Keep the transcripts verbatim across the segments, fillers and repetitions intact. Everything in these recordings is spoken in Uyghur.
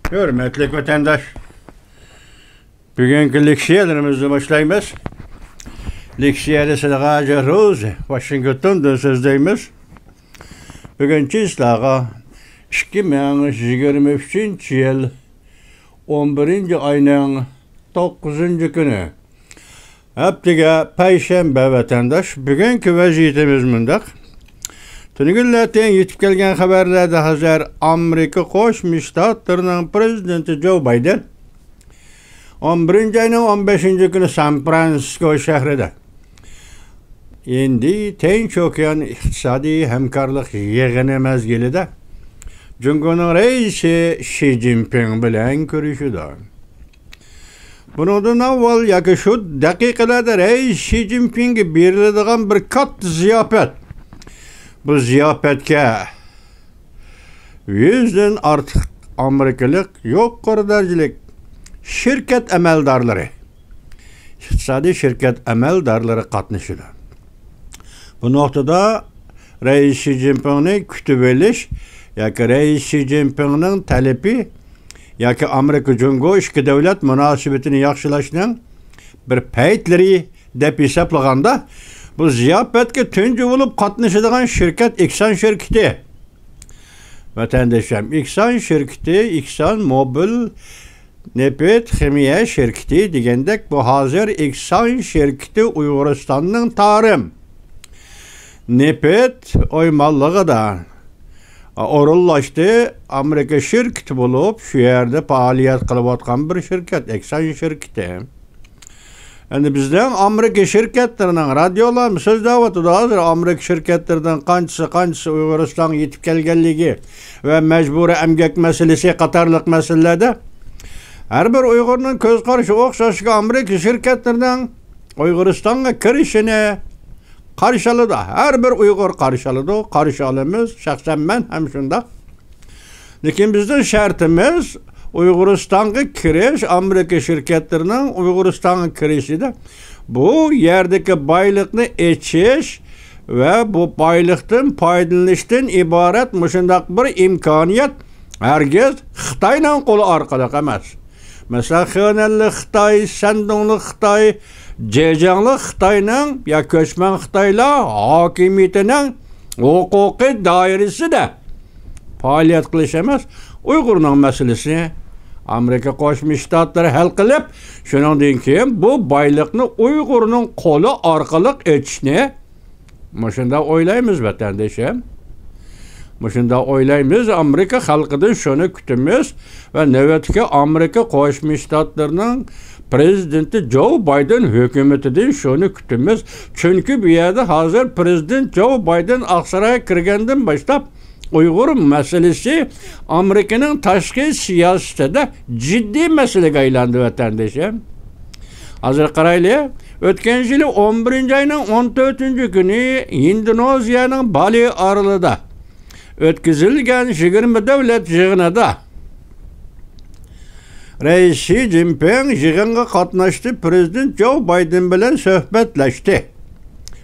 ھۆرمەتلىك ۋەتەنداش، بۈگۈنكى لېكسىيەلىرىمىزنى باشلايمىز. لېكسىيەدە سىلىغا ھاجى روز ۋاشىنگتوندىن سۆزلەيمىز. بۈگۈن چىسلاغا ئىككى مىڭ يىگىرمە ئۈچىنچى يىل ئون بىرىنچى ئاينىڭ توققۇزىنچى كۈنى. ھەپتىگە پەيشەنبە ۋەتەنداش. بۈگۈنكى ۋەزىيىتىمىز مۇنداق. تۈنۈگۈنلەتىن يېتىپ كەلگەن خەۋەرلەردە ھازىر ئامېرىكا قوشما شتاتلىرىنىڭ پرېزىدېنتى جو بايدېن ئون بىرىنچى ئاينىڭ ئون بەشىنچى كۈنى سان فرانسىسكو شەھىرىدە ھىندى تىنچ ئوكيان ئىقتىسادىي ھەمكارلىق يىغىنى مەزگىلىدە جۇڭگونىڭ رەئىسى شى جىنپىڭ بىلەن كۆرۈشىدۇ. بۇنىڭدىن ئاۋۋال ياكى شۇ دەقىقىلەردە رەئىس شى جىنپىڭگە بېرىلىدىغان بىر كاتتا زىياپەت. بۇ زىياپەتكە يۈزدىن ئارتۇق ئامېرىكىلىق يۇقىرى دەرىجىلىك شىركەت ئەمەلدارلىرى، ئىقتىسادىي شىركەت ئەمەلدارلىرى قاتنىشىدۇ. بۇ نۇقتىدا رەئىس شى جىنپىڭنى كۈتۈۋېلىش ياكى رەئىس شى جىنپىڭنىڭ تەلىپى ياكى ئامېرىكا جۇڭگو ئىككى دۆلەت مۇناسىۋىتىنى ياخشىلاشنىڭ بىر پەيتلىرى دەپ ھېسابلىغاندا، بۇ زىياپەتكە تۇنجى بولۇپ قاتنىشىدىغان شىركەت ئېكسان شىركىتى. ۋەتەندىشىم، ئېكسان شىركىتى، ئېكسان موبىل نېفىت خىمىيە شىركىتى دېگەندەك، بۇ ھازىر ئېكسان شىركىتى ئۇيغۇرىستاننىڭ تارىم نېفىت ئويمانلىقىدا ئورۇنلاشتى. ئامېرىكا شىركىتى بولۇپ، شۇ يەردە پائالىيەت قىلىۋاتقان بىر شىركەت، ئېكسان شىركىتى. ئەمدى بىزنىڭ ئامېرىكا شىركەتلىرىنىڭ، رادىيولارمۇ سۆزلەۋاتىدۇ ھازىر، ئامېرىكا شىركەتلىرىنىڭ قانچىسى، قانچىسى ئۇيغۇرىستانغا يېتىپ كەلگەنلىكى ۋە مەجبۇرىي ئەمگەك مەسىلىسى قاتارلىق مەسىلىلەردە. ھەر بىر ئۇيغۇرنىڭ كۆز قارىشى ئوخشاشلىكى، ئامېرىكا شىركەتلىرىنىڭ ئۇيغۇرىستانغا كىرىشىنى قارشى ئالىدۇ. ھەر بىر ئۇيغۇر قارشى ئالىدۇ، قارشى ئالىمىز. شەخسەن مەن ھەم شۇنداق. لېكىن بىزنىڭ شەرتىمىز، ئۇيغۇرىستانغا كىرىش، ئامېرىكا شىركەتلىرىنىڭ ئۇيغۇرىستانغا كىرىشىدە بۇ يەردىكى بايلىقنى ئېچىش ۋە بۇ بايلىقتىن پايدىلىنىشتىن ئىبارەت مۇشۇنداق بىر ئىمكانىيەت ھەرگىز خىتاينىڭ قولى ئارقىلىق ئەمەس. مەسىلەن، خېنەنلىك خىتاي، شەندۇڭلۇق خىتاي، جېجياڭلىق خىتاينىڭ يا كۆچمەن خىتايلار ھاكىمىيىتىنىڭ ھوقۇقىي دائىرىسىدە پائالىيەت قىلىش ئەمەس، ئۇيغۇرنىڭ مەسىلىسىنى ئامېرىكا قوشما شتاتلىرى ھەل قىلىپ، شۇنىڭدىن كېيىن بۇ بايلىقنى ئۇيغۇرنىڭ قولى ئارقىلىق ئېچىشنى مۇشۇنداق ئويلايمىز، ۋەتەندىشىم. مۇشۇنداق ئويلايمىز، ئامېرىكا خەلقىدىن شۇنى كۈتىمىز ۋە نۆۋەتتىكى ئامېرىكا قوشما شتاتلىرىنىڭ پرېزىدېنتى جو بايدېن ھۆكۈمىتىدىن شۇنى كۈتىمىز. چۈنكى بۇ يەردە ھازىر پرېزىدېنت جو بايدېن ئاقسارايغا كىرگەندىن باشلاپ، ئۇيغۇر مەسىلىسى ئامېرىكىنىڭ تاشقى سىياسىتىدە جىددىي مەسىلىگە ئايلاندى، ۋەتەندىشىم. ھازىر قارايلى، ئۆتكەن يىلى ئون بىرىنچى ئاينىڭ ئون تۆتىنچى كۈنى ھىندونېزىيەنىڭ بالى ئارىلىدا ئۆتكۈزۈلگەن يىگىرمە دۆلەت يىغىنىدا رەئىس شى جىنپىڭ يىغىنغا قاتناشتى، پرېزىدېنت جو بايدېن بىلەن سۆھبەتلەشتى.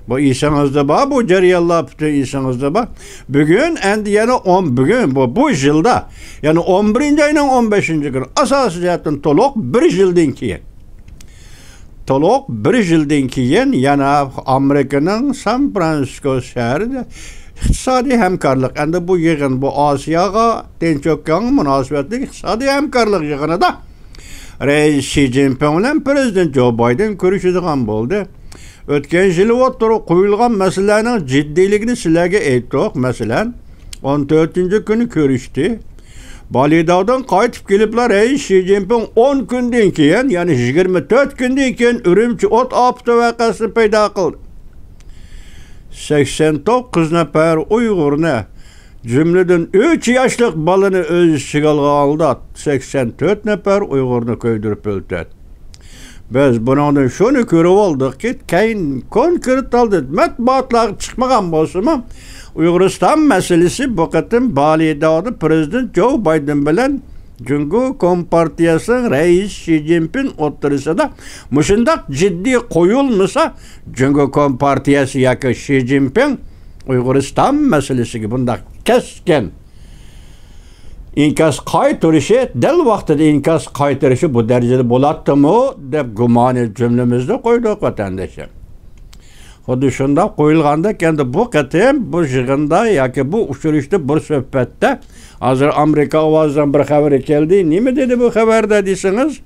بۇ ئېسىڭىزدە بار، بۇ جەريانلار پۈتۈن ئېسىڭىزدە بار. بۈگۈن ئەمدى يەنە ئون، بۈگۈن بۇ، بۇ يىلدا، يەنى ئون بىرىنچى ئاينىڭ ئون بەشىنچى كۈنى، ئاساسىي جەھەتتىن تولۇق بىر يىلدىن كېيىن، تولۇق بىر يىلدىن كېيىن يەنە ئامېرىكىنىڭ سان فرانسىسكو شەھىرىدە ئىقتىسادىي ھەمكارلىق، ئەمدى بۇ يىغىن، بۇ ئاسىياغا، تىنچ ئوكيانغا مۇناسىۋەتلىك ئىقتىسادىي ھەمكارلىق يىغىنىدا رەئىس شى جىنپىڭ بىلەن پرېزىدېنت جو بايدېن كۆرۈشىدىغان بولدى. ئۆتكەن يىلى ئوتتۇرىغا قويۇلغان مەسىلىلەرنىڭ جىددىيلىكىنى سىلەرگە ئېيتتۇق. مەسىلەن، ئون تۆتىنچى كۈنى كۆرۈشتى. بالىداغدىن قايتىپ كېلىپلا رەئىس شى جىنپىڭ ئون كۈندىن كېيىن، يەنى يىگىرمە تۆت كۈندىن كېيىن ئۈرۈمچى ئوت ئاپىتى ۋەقەسىنى پەيدا قىلدى. سەكسەن توققۇز نەپەر ئۇيغۇرنى، جۈملىدىن ئۈچ ياشلىق بالىنى ئۆز ئىچىگە ئالغان ھالدا سەكسەن تۆت نەپەر ئۇيغۇرنى كۆيدۈرۈپ ئۆلتۈردى. بىز بۇنىڭدىن شۇنى كۆرۈۋالدۇقكى، كەينى كونكرېت ھالدا مەتبۇئاتلارغا چىقمىغان بولسىمۇ، ئۇيغۇرىستان مەسىلىسى بۇ قېتىم بالىداغدا پرېزىدېنت جو بايدېن بىلەن جۇڭگو كومپارتىيەسىنىڭ رەئىسى شى جىنپىڭ ئوتتۇرىسىدا مۇشۇنداق جىددىي قويۇلمىسا، جۇڭگو كومپارتىيەسى ياكى شى جىنپىڭ ئۇيغۇرىستان مەسىلىسىگە بۇنداق كەسكىن ئىنكاس قايتۇرۇشى، دەل ۋاقتىدا ئىنكاس قايتۇرۇشى بۇ دەرىجىدە بولاتتىمۇ دەپ گۇمانى جۈملىمىزدە قويدۇق، ۋەتەندىشىم. خۇددى شۇنداق قويۇلغاندەك، ئەمدى بۇ قېتىم بۇ يىغىندا ياكى بۇ ئۇچرىشىشتا، بىر سۆھبەتتە، ھازىر ئامېرىكا ئاۋازىنىڭ بىر خەۋىرى كەلدى. نېمە دېدى بۇ خەۋەردە دېسىڭىز،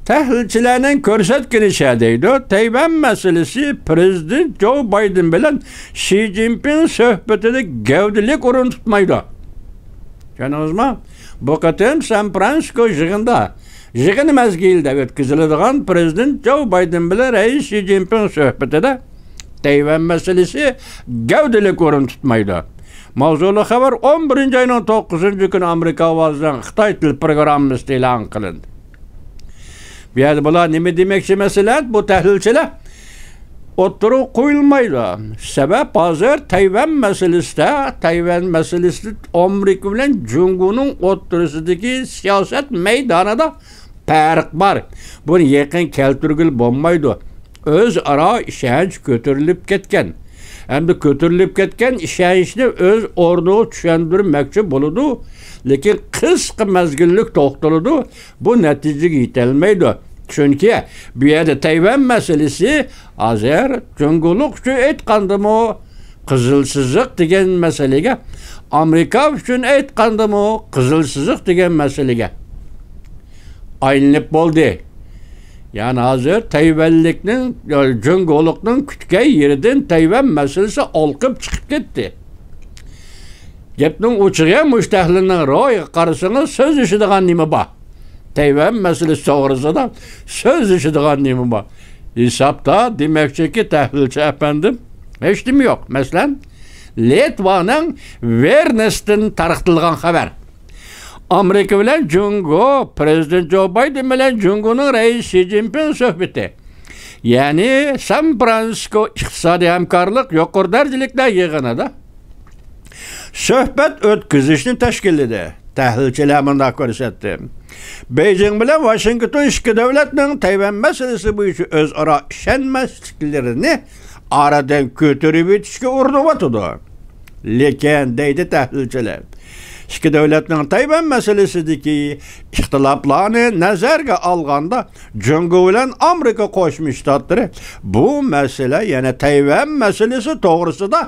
تەھلىلچىلەرنىڭ كۆرسەتكىنىچە دەيدۇ، تەيۋەن مەسىلىسى پىرېزىدېنت جو بايدېن بىلەن شى جىنپىڭ سۆھبىتىدە گەۋدىلىك ئورۇن تۇتمايدۇ. چۈشەندىڭىزمۇ؟ بۇ قېتىم سان فرانسىسكو يىغىندا، يىغىن مەزگىلىدە ئۆتكۈزۈلىدىغان پىرېزىدېنت جو بايدېن بىلەن رەئىس شى جىنپىڭ سۆھبىتىدە تەيۋەن مەسىلىسى گەۋدىلىك ئورۇن تۇتمايدۇ. ماۋزۇلۇق خەۋەر ئون بىرىنچى ئاينىڭ توققۇزىنچى كۈنى ئامېرىكا ئاۋازىنىڭ خىتاي تىل پروگراممىسىدا ئېلان قىلىندى. بۇ يەردە بۇلار نېمە دېمەكچى، مەسىلەن، بۇ تەھلىلچىلەر ئوتتۇرىغا قويۇلمايدۇ. سەۋەب، ھازىر تەيۋەن مەسىلىسىدە، تەيۋەن مەسىلىسىدە ئامېرىكا بىلەن جۇڭگونىڭ ئوتتۇرىسىدىكى سىياسەت مەيدانىدا پەرق بار. بۇنى يېقىن كەلتۈرگىلى بولمايدۇ. ئۆزئارا ئىشەنچ كۆتۈرۈلۈپ كەتكەن. ئەمدى كۆتۈرۈلۈپ كەتكەن ئىشەنچنى ئۆز ئورنىغا چۈشەندۈرمەكچى بولىدۇ، لېكىن قىسقا مەزگىللىك توختىلىدۇ. بۇ نەتىجىگە يېتەلمەيدۇ. چۈنكى بۇ يەردە تەيۋەن مەسىلىسى ھازىر جۇڭگولۇق ئۈچۈن ئېيتقاندىمۇ قىزىل سىزىق دېگەن مەسىلىگە، ئامېرىكا ئۈچۈن ئېيتقاندىمۇ قىزىل سىزىق دېگەن مەسىلىگە ئايلىنىپ بولدى. يەنى ھازىر تەيۋەنلىكنىڭ، جۇڭگولۇقنىڭ كۈتكەن يېرىدىن تەيۋەن مەسىلىسى ئالقىپ چىقىپ كەتتى. گەپنىڭ ئوچۇقى، مۇشۇ تەھلىلنىڭ روھىغا قارىسىڭىز، سۆزلىشىدىغان نېمە بار؟ تەيۋەن مەسىلىسى توغرىسىدا سۆزلىشىدىغان نېمە بار؟ ھېسابتا، دېمەكچىكى، تەھلىلچى ئەپەندىم، ھېچنېمە يوق. مەسىلەن، لىتۋانىڭ ۋىلنيۇستىن تارقىتىلغان خەۋەر. ئامېرىكا بىلەن جۇڭگو، پىرېزىدېنت جو بايدېن بىلەن جۇڭگونىڭ رەئىسى شى جىنپىڭ سۆھبىتى. يەنى سان فرانسىسكو ئىقتىسادىي ھەمكارلىق يۇقىرى دەرىجىلىكلەر يىغىنىدا سۆھبەت ئۆتكۈزۈشنى تەشكىللىدى. تەھلىلچىلەر مۇنداق كۆرسەتتى. بېيجىڭ بىلەن ۋاشىنگتون ئىككى دۆلەتنىڭ تەيۋەن مەسىلىسى بويىچە ئۆزئارا ئىشەنمەسلىكلىرىنى ئارىدىن كۆتۈرۈۋېتىشكە ئۇرۇنۇۋاتىدۇ. لېكىن، دەيدۇ تەھلىلچىلەر، ئىككى دۆلەتنىڭ تەيۋەن مەسىلىسىدىكى ئىختىلاپلارنى نەزەرگە ئالغاندا، جۇڭگو بىلەن ئامېرىكا قوشما شتاتلىرى بۇ مەسىلە، يەنى تەيۋەن مەسىلىسى توغرىسىدا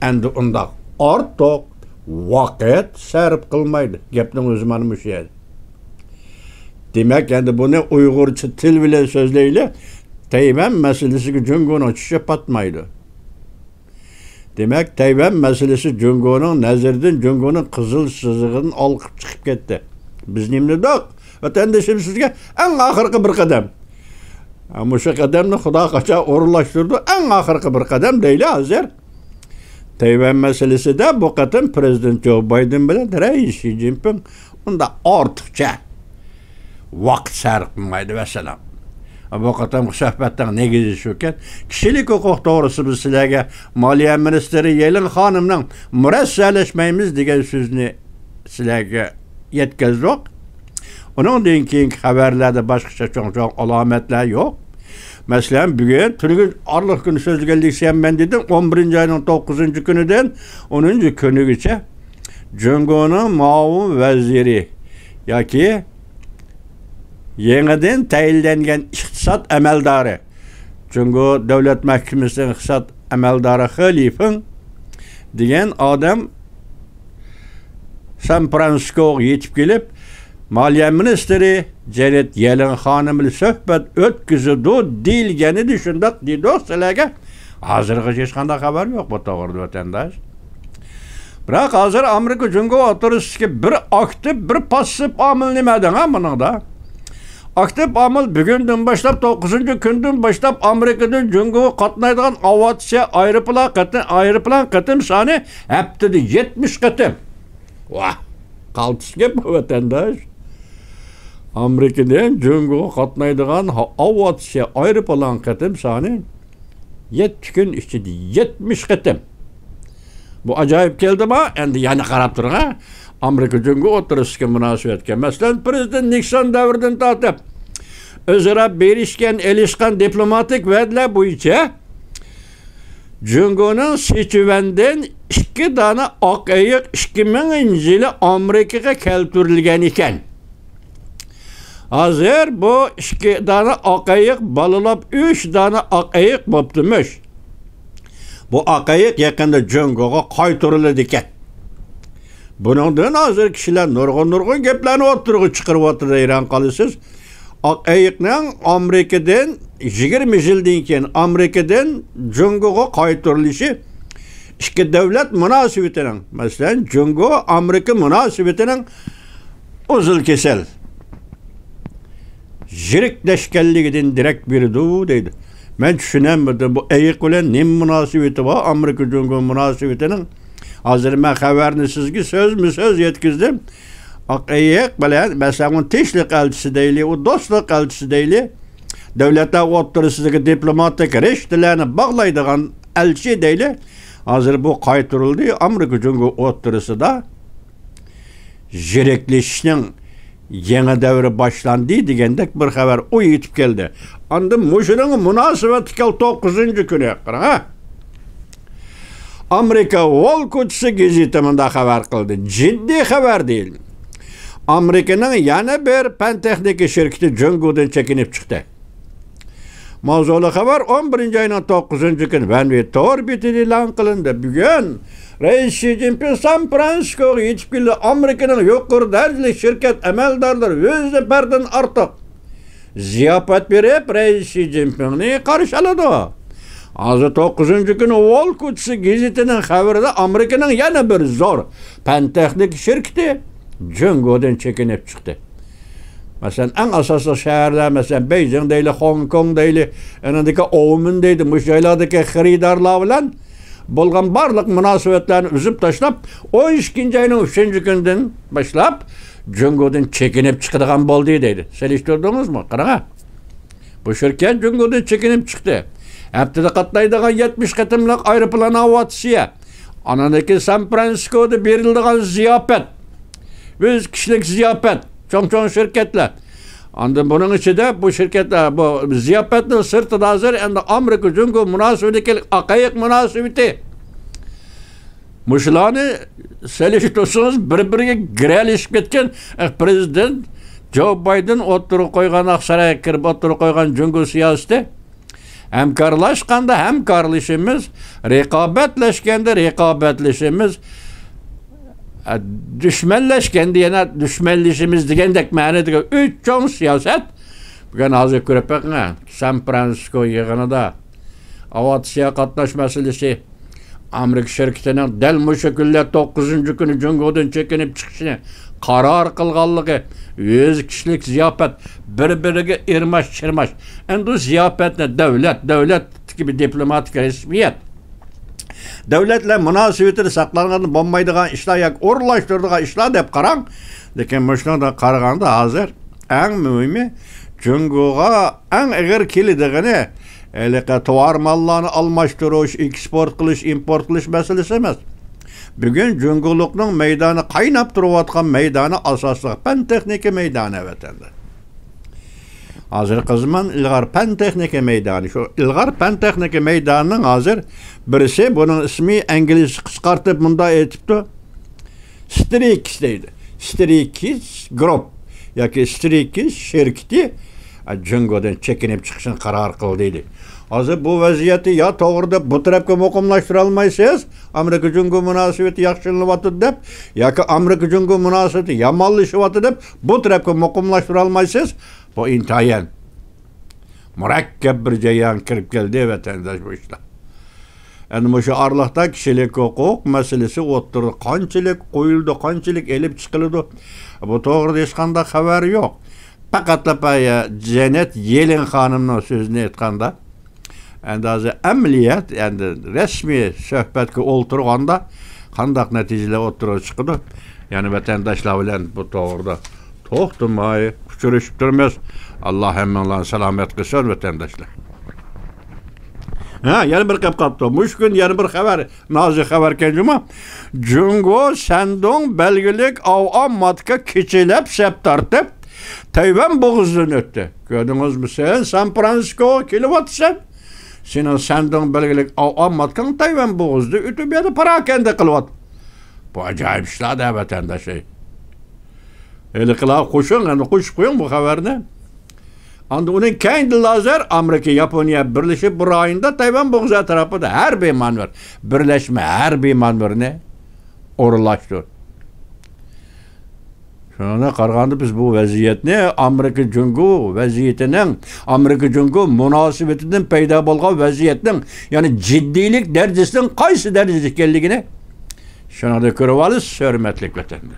ئەمدى ئۇنداق ئارتۇق ۋاقىت سەرپ قىلمايدۇ. گەپنىڭ ئۆزى مانا مۇشۇ يەردە. دېمەك، ئەمدى بۇنى ئۇيغۇرچە تىل بىلەن سۆزلەيلى، تەيۋەن مەسىلىسىگە جۇڭگونىڭ چىشى پاتمايدۇ. دېمەك، تەيۋەن مەسىلىسى جۇڭگونىڭ نەزىرىدىن جۇڭگونىڭ قىزىل سىزىقىدىن ئالقىپ چىقىپ كەتتى. بىز نېمە دېدۇق؟ ۋەتەندىشىم، سىزگە ئەڭ ئاخىرقى بىر قەدەم. ھە، مۇشۇ قەدەمنى خۇدا قاچان ئورۇنلاشتۇرىدۇ، ئەڭ ئاخىرقى بىر قەدەم دەيلى ھازىر. تەيۋەن مەسىلىسىدە بۇ قېتىم پىرېزىدېنت جو بايدېن بىلەن رەئىس شى جىنپىڭ ئۇنداق ئارتۇقچە ۋاقىت سەرپ قىلمايدۇ، ۋەسسالام. بۇ قېتىمقى سۆھبەتنىڭ نېگىزى شۇكەن، كىشىلىك ھوقۇق توغرىسىدا بىز سىلەرگە مالىيە مىنىستىرى يېلىن خانىمنىڭ مۇرەسسەلەشمەيمىز دېگەن سۆزنى سىلەرگە يەتكۈزدۇق. ئۇنىڭدىن كېيىنكى خەۋەرلەردە باشقىچە چوڭ-چوڭ ئالامەتلەر يوق. مەسىلەن، بۈگۈن، تۈنۈگۈن ئارىلىق كۈنى سۆزلىگەنلىكسەن مەن دېدىم، ئون بىرىنچى ئاينىڭ توققۇزىنچى كۈنىدىن ئونىنچى كۈنىگىچە جۇڭگونىڭ مۇئاۋىن ۋەزىرى ياكى يېڭىدىن تەيىنلەنگەن ئىقتىساد ئەمەلدارى، جۇڭگو دۆلەت مەھكىمىسىنىڭ ئىقتىساد ئەمەلدارى خې لىفېڭ دېگەن ئادەم سان فرانسىسكوغا يېتىپ كېلىپ، مالىيە مىنىستىرى جېنېت يېلېن خانىم بىلەن سۆھبەت ئۆتكۈزىدۇ دېيىلگەنىدى، شۇنداق دېدۇق سىلەرگە. ھازىرغىچە ھېچقانداق خەۋەر يوق بۇ توغرىدا، ۋەتەنداش. بىراق، ھازىر ئامېرىكا جۇڭگو ئوتتۇرىسىدىكى بىر ئاكتىپ، بىر پاسسىپ ئامىل نېمە دەڭ، ھە، بۇنىڭدا؟ ئاكتىپ ئامىل بۈگۈندىن باشلاپ، توققۇزىنچى كۈندىن باشلاپ ئامېرىكىدىن جۇڭگوغا قاتنايدىغان ئاۋىئاتسىيە ئايروپىلان قېتىم، ئايروپىلان قېتىم سانى ھەپتىدە يەتمىش قېتىم. ۋاھ، قالتىس گەپ بۇ، ۋەتەنداش. ئامېرىكىدىن جۇڭگوغا قاتنايدىغان ھا-، ئاۋىئاتسىيە ئايروپىلان قېتىم سانى يەتتە كۈن ئىچىدە يەتمىش قېتىم. بۇ ئاجايىپ كەلدىما؟ ئەمدى يەنە قاراپ تۇرۇڭ، ھە؟ ئامېرىكا جۇڭگو ئوتتۇرىسىدىكى مۇناسىۋەتكە. مەسىلەن، پىرېزىدېنت نىكسون دەۋرىدىن تارتىپ ئۆزئارا بېرىشكەن، ئېلىشقان دىپلوماتىك ۋەدىلەر بويىچە جۇڭگونىڭ سىچۈەندىن ئىككى ئىككى دانە ئاق ئېيىق ئىككى مىڭىنچى يىلى ئامېرىكىغا كەلتۈرۈلگەن ئىكەن. ھازىر بۇ ئىككى دانە ئاق ئېيىق بالىلاپ ئۈچ دانە ئاق ئېيىق بوپتىمىش. بۇ ئاق ئېيىق يېقىندا جۇڭگوغا قايتۇرۇلىدىكەن. بۇنىڭدىن ھازىر كىشىلەر نۇرغۇن-نۇرغۇن گەپلەرنى ئوتتۇرىغا چىقىرىۋاتىدۇ، ھەيران قالىسىز. ئاق ئېيىقنىڭ ئامېرىكىدىن يىگىرمە يىلدىن كېيىن ئامېرىكىدىن جۇڭگوغا قايتۇرۇلۇشى ئىككى دۆلەت مۇناسىۋىتىنىڭ، مەسىلەن، جۇڭگو ئامېرىكا مۇناسىۋىتىنىڭ ئۇزۇل كېسەل، يىرىكلەشكەنلىكىدىن دېرەك بېرىدۇ دەيدۇ. مەن چۈشىنەلمىدىم، بۇ ئېيىق بىلەن نېمە مۇناسىۋىتى بار ئامېرىكا جۇڭگو مۇناسىۋىتىنىڭ؟ ھازىر مەن خەۋەرنى سىزگە سۆزمۇ سۆز يەتكۈزدۈم. ئاق ئېيىق بىلەن، مەسىلەن، ئۇنى تىنچلىق ئەلچىسى دەيلى، ئۇ دوستلۇق ئەلچىسى دەيلى، دۆلەتلەر ئوتتۇرىسىدىكى دىپلوماتىك رىشتىلەرنى باغلايدىغان ئەلچى دەيلى، ھازىر بۇ قايتۇرۇلدى. ئامېرىكا جۇڭگو ئوتتۇرىسىدا يىرىكلىشىشنىڭ يېڭى دەۋرى باشلاندى دېگەندەك بىر خەۋەر ئۇ يېتىپ كەلدى. ئاندىن مۇشۇنىڭغا مۇناسىۋەتلىك توققۇزىنچى كۈنى، قاراڭ ھە. ئامېرىكا ۋول كوچىسى گېزىتى مۇنداق خەۋەر قىلدى. جىددىي خەۋەر دېيىل. ئامېرىكىنىڭ يەنە بىر پەن تېخنىكا شىركىتى جۇڭگودىن چېكىنىپ چىقتى. ماۋزۇلۇق خەۋەر ئون بىرىنچى ئاينىڭ توققۇزىنچى كۈنى ۋەنۋى تور بېتىدە ئېلان قىلىندى. بۈگۈن رەئىس شى جىنپىڭ سان فرانسىسكوغا يېتىپ كېلىدۇ. ئامېرىكىنىڭ يۇقىرى دەرىجىلىك شىركەت ئەمەلدارلىرى ئۆز نەپەردىن ئارتۇق زىياپەت بېرىپ، رەئىس شى جىنپىڭنى قارشى ئالىدۇ. ھازىر توققۇزىنچى كۈنى ۋول كوچىسى گېزىتىنىڭ خەۋىرىدە ئامېرىكىنىڭ يەنە بىر زور پەن تېخنىكا شىركىتى جۇڭگودىن چېكىنىپ چىقتى. مەسىلەن، ئەڭ ئاساسلىق شەھەرلەر، مەسىلەن، بېيجىڭ دەيلى، خوڭكوڭ دەيلى، ئېنىڭدىكى ئوۋمېن دەيلى، مۇشۇ جايلاردىكى خېرىدارلار بىلەن بولغان بارلىق مۇناسىۋەتلەرنى ئۈزۈپ تاشلاپ، ئون ئىككىنچى ئاينىڭ ئۈچىنچى كۈنىدىن باشلاپ جۇڭگودىن چېكىنىپ چىقىدىغان بولدى دەيدۇ. سېلىشتۇردىڭىزمۇ؟ قاراڭ. بۇ شىركەت جۇڭگودىن چېكىنىپ چىقتى. ھەپتىدە قاتنايدىغان يەتمىش قېتىملىق ئايروپىلان ئاۋىئاتسىيە. ئانىڭدىن كېيىن سان فرانسىسكودا بېرىلىدىغان زىياپەت. يۈز كىشىلىك زىياپەت. چوڭ-چوڭ شىركەتلەر. ئاندىن بۇنىڭ ئىچىدە بۇ شىركەتلەر، بۇ زىياپەتنىڭ سىرتىدا ھازىر ئەمدى ئامېرىكا جۇڭگو مۇناسىۋىتىدىكى ئاق ئېيىق مۇناسىۋىتى. مۇشۇلارنى سېلىشتۇرسىڭىز، بىر-بىرىگە گىرەلىشىپ كەتكەن، ئە، پرېزىدېنت جو بايدېن ئوتتۇرىغا قويغان، ئاقسارايغا كىرىپ ئوتتۇرىغا قويغان جۇڭگو سىياسىتى، ھەمكارلاشقاندا ھەمكارلىشىمىز، رىقابەتلەشكەندە رىقابەتلىشىمىز، ئە، دۈشمەنلەشكەندە يەنە دۈشمەنلىشىمىز دېگەندەك مەنىدىكى ئۈچ چوڭ سىياسەت. بۈگۈن ھازىر كۆرۈپ بېقىڭ، سان فرانسىسكو يىغىنىدا ئاۋىئاتسىيە قاتناش مەسىلىسى، ئامېرىكا شىركىتىنىڭ دەل مۇشۇ كۈنلەر توققۇزىنچى كۈنى جۇڭگودىن چېكىنىپ چىقىشىنى قارار قىلغانلىقى، يۈز كىشىلىك زىياپەت، بىر-بىرىگە ئىرماش-چىرماش. ئەمدى بۇ زىياپەتنى دۆلەت، دۆلەتتىكى بىر دىپلوماتىك رەسمىيەت، دۆلەتلەر مۇناسىۋىتىدە ساقلانغىلى بولمايدىغان ئىشلار ياكى ئورۇنلاشتۇرىدىغان ئىشلار دەپ قاراڭ. لېكىن مۇشۇنىڭدىن قارىغاندا ھازىر ئەڭ مۇھىمى جۇڭگوغا ئەڭ ئېغىر كېلىدىغىنى ھېلىقى تاۋار ماللارنى ئالماشتۇرۇش، ئېكسپورت قىلىش، ئىمپورت قىلىش مەسىلىسى ئەمەس. بۈگۈن جۇڭگولۇقنىڭ مەيدانى، قايناپ تۇرۇۋاتقان مەيدانى ئاساسلىق پەن تېخنىكا مەيدانى ۋەتەندە. ھازىرقى زامان ئىلغار پەن تېخنىكا مەيدانى. شۇ ئىلغار پەن تېخنىكا مەيدانىنىڭ ھازىر بىرسى، بۇنىڭ ئىسمى ئىنگلىزچە قىسقارتىپ مۇنداق ئېيتىپتۇ. سترىكس دەيدۇ. سترىكس گروپ ياكى سترىكس شىركىتى، ئە، جۇڭگودىن چېكىنىپ چىقىشنى قارار قىلدى دەيدۇ. ھازىر بۇ ۋەزىيەتنى يا توغرا دەپ بۇ تەرەپكە مۇقىملاشتۇرالمايسىز، ئامېرىكا جۇڭگو مۇناسىۋىتى ياخشىلىنىۋاتىدۇ دەپ، ياكى ئامېرىكا جۇڭگو مۇناسىۋىتى يامانلىشىۋاتىدۇ دەپ، بۇ تەرەپكە مۇقىملاشتۇرالمايسىز. بۇ ئىنتايىن مۇرەككەپ بىر جەريانغا كىرىپ كەلدى، ۋەتەنداش، بۇ ئىشلار. ئەنە مۇشۇ ئارىلىقتا كىشىلىك ھوقۇق مەسىلىسى ئوتتۇرىغا قانچىلىك قويۇلىدۇ، قانچىلىك ئېلىپ چىقىلىدۇ، بۇ توغرىدا ھېچقانداق خەۋەر يوق. پەقەتلا بايا جەننەت يېلىن خانىمنىڭ سۆزىنى ئېيتقاندا، ئەمدى ھازىر ئەمەلىيەت، ئەمدى رەسمىي سۆھبەتكە ئولتۇرغاندا، قانداق نەتىجىلەر ئوتتۇرىغا چىقىدۇ؟ يەنە ۋەتەنداشلار بىلەن بۇ توغرىدا توختىماي ئۇچرىشىپ تۇرىمىز. ئاللا ھەممىڭلارنى سالامەت قىلسۇن، ۋەتەنداشلار. ھە، يەنە بىر گەپ قاپتۇ. مۇشۇ كۈن يەنە بىر خەۋەر، نازۇك خەۋەركەن جۇمۇ. جۇڭگو شەندۇڭ بەلگىلىك ئاۋام ماتكا كېچىلەپ سەپ تارتىپ، تەيۋەن بوغۇزىدىن ئۆتتى. كۆردىڭىزمۇ سەن؟ سان فرانسىسكوغا كېلىۋاتىسەن. سېنىڭ سەندۇڭ بەلگىلىك ئاۋ ئامماتكاڭ تەيۋەن بوغۇزىدا ئۆتۈپ، يەردە پاراكەندە قىلىۋات. بۇ ئەجايىپ ئىشلار-دە، ۋەتەنداش. ھېلىقىلار قوشۇڭ، ئەمدى قوشۇپ قويۇڭ بۇ خەۋەرنى. ئاندىن ئۇنىڭ كەينىدىن لازەر ئامېرىكا، ياپونىيە بىرلىشىپ، بۇ رايوندا تەيۋەن بوغۇزى ئەتراپىدا ھەربىي مانېۋىر، بىرلەشمە ھەربىي مانېۋىرنى ئورۇنلاشتۇردى. شۇنىڭغا قارىغاندا، بىز بۇ ۋەزىيەتنى ئامېرىكا جۇڭگو ۋەزىيىتىنىڭ، ئامېرىكا جۇڭگو مۇناسىۋىتىدىن پەيدا بولغان ۋەزىيەتنىڭ، يەنى جىددىيلىك دەرىجىسىنىڭ قايسى دەرىجىدە ئىكەنلىكىنى شۇنىڭدا كۆرۈۋالىسىز، ھۆرمەتلىك ۋەتەندە.